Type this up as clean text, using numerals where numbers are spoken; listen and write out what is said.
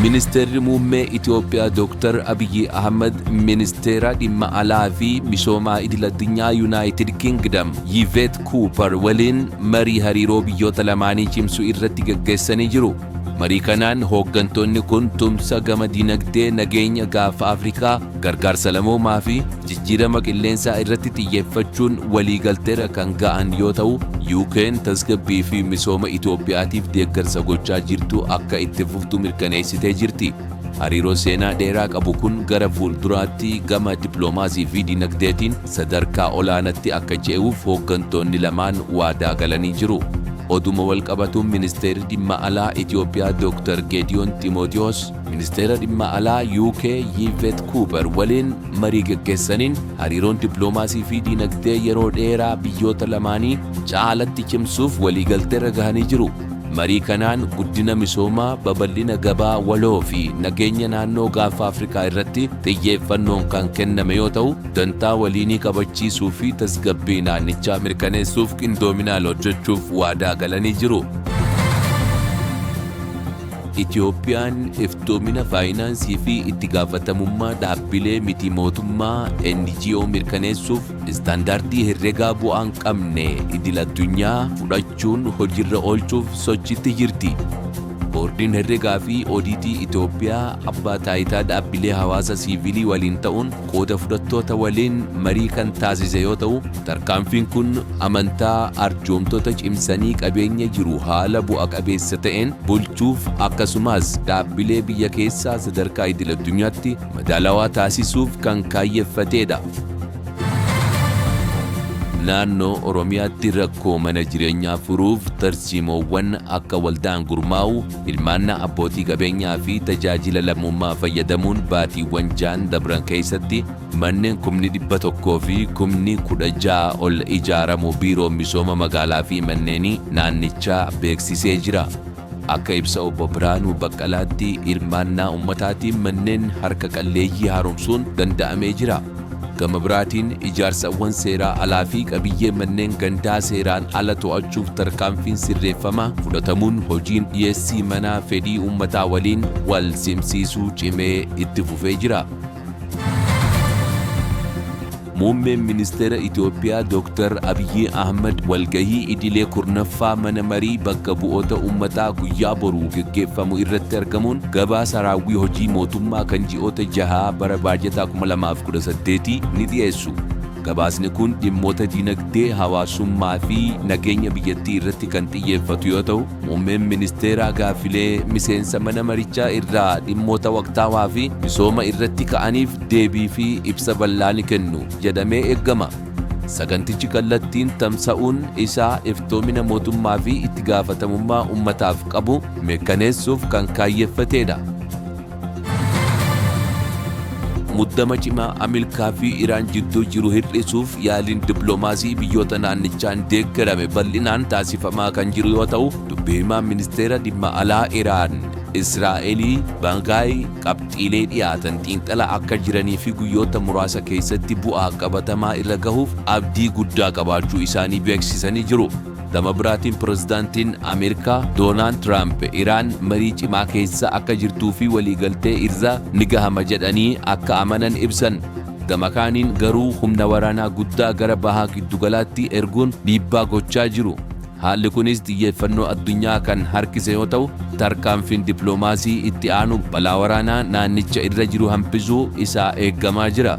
Ministeerri Muummee Itoophiyaa Dooktar Abiyyi Ahmad Ministeera Dhimma Alaa fi Misoomaa Idil-addunyaa Yunaayitid Kingdam Yiveet Kuupar waliin marii hariiroo biyyoota lamaanii cimsu irratti gaggeessanii jiru. Marii kanaan hooggantoonni kun tumsa gama dinagdee, nageenya Gaafa Afrikaa, gargaarsa lamoomaa fi jijjiirama qilleensaa irratti xiyyeeffachuun waliigalteerra kan ga'an yoo ta'u, UK'n tasgabbii fi misooma Itoophiyaatiif deeggarsa gochaa jirtu akka itti fuftu mirkaneessitee jirti. Hariiroo seenaa dheeraa qabu kun gara fuulduraatti gama dippiloomaasii fi dinagdeetiin sadarkaa olaanatti akka ce'uuf hooggantoonni lamaan waadaa galanii jiru. Oduma walqabatuun Ministeerri Dhimma Alaa Itoophiyaa Dooktar Geediyoon Ximootiyoos Ministeera Dhimma Alaa UK Yiivet Kuuper waliin marii gaggeessaniin hariiroon dippiloomaasii fi dinagdee yeroo dheeraa biyyoota lamaanii caalatti cimsuuf waliigalteerra gahanii jiru. Marii kanaan guddina misoomaa, babal'ina gabaa waloo fi nageenya naannoo Gaafa Afrikaa irratti xiyyeeffannoon kan kenname yoo ta'u, dantaa waliinii kabachiisuu fi tasgabbii naannichaa mirkaneessuuf qindoominaan hojjechuuf waadaa galanii jiru. Itoophiyaan iftoomina faayinaansii fi itti gaafatamummaa dhaabbilee miti mootummaa NGO mirkaneessuuf istaandaardii herregaa bu'aa hin qabne idil addunyaa fudhachuun hojiirra oolchuuf sochiitti jirti. Boordiin Herregaa fi Odiitii Itoophiyaa abbaa taayitaa dhaabbilee hawaasa siivilii waliin ta'uun qooda fudhattoota waliin marii kan taasise yoo ta'u, tarkaanfiin kun amantaa arjoomtota cimsanii qabeenya jiru haala bu'a qabeessa ta'een bulchuuf akkasumas dhaabbilee biyya keessaa sadarkaa idil addunyaatti madaalawaa taasisuuf kan kaayyeffateedha. Naannoo Oromiyaatti rakkoo mana jireenyaa furuuf tarsiimoowwan akka waldaan gurmaa'uu, hirmaannaa abbootii qabeenyaa fi tajaajila lammummaa fayyadamuun baatiiwwan ja'an dabran keessatti manneen kumni 100 fi kumni 16 ol ijaaramuu Biiroon Misooma Magaalaa fi Manneenii naannichaa beeksisee jira. Akka ibsa Obbo Birhaanuu Baqqalaatti hirmaannaa ummataatiin manneen harka qalleeyyii haaromsuun danda'amee jira. Gama biraatiin ijaarsawwan seeraa alaa fi qabiyyee manneen gandaa seeraan ala to'achuuf tarkaanfiin sirreeffamaa fudhatamuun hojiin dhiyeessii manaa fedhii ummataa waliin wal simsiisuu cimee itti fufee jira. Muummeen Ministeera Itoophiyaa Dooktar Abiyyi Ahmad walgahii idilee 10ffaa Mana Marii Bakka Bu'oota Ummataa guyyaa boruu geggeeffamu irratti argamuun gabaasa raawwii hojii mootummaa kan ji'oota jahaa bara baajataa 2018 ni dhiyeessu. Gabaasni kun dhimmoota dinagdee, hawaasummaa fi nageenya biyyattii irratti kan xiyyeeffatu yoo ta'u, Muummeen Ministeeraa gaaffilee miseensa mana marichaa irraa dhimmoota waqtaawaa fi misooma irratti ka'aniif deebii fi ibsa bal'aa ni kennu jedhamee eegama. Sagantichi kallattiin tamsa'uun isaa iftoomina mootummaa fi itti gaafatamummaa ummataaf qabu mirkaneessuuf kan kaayyeffateedha. Muddama cimaa Ameerikaa fi Iraan jidduu jiru hir'isuuf yaaliin dippiloomaasii biyyoota naannichaan deeggarame bal'inaan taasifamaa kan jiru yoo ta'u, dubbi himaan ministeera dhimma alaa Iraan Israa'elii Baagaay qabxiilee dhiyaatan xiinxalaa akka jiranii fi guyyoota muraasa keessatti bu'aa qabatamaa irra gahuuf abdii guddaa qabaachuu isaanii beeksisanii jiru. Gama biraatiin Pirezidaantiin Ameerikaa Doonaald Tiraamp Iraan marii cimaa keessa akka jirtuu fi waliigaltee irra ni gahama jedhanii akka amanan ibsan. Gama kaaniin garuu humna waraanaa guddaa gara Baha Giddugalaatti erguun dhiibbaa gochaa jiru. Haalli kunis xiyyeeffannoo addunyaa kan harkise yoo ta'u, tarkaanfiin dippiloomaasii itti aanu balaa waraanaa naannicha irra jiru hambisuu isaa eegamaa jira.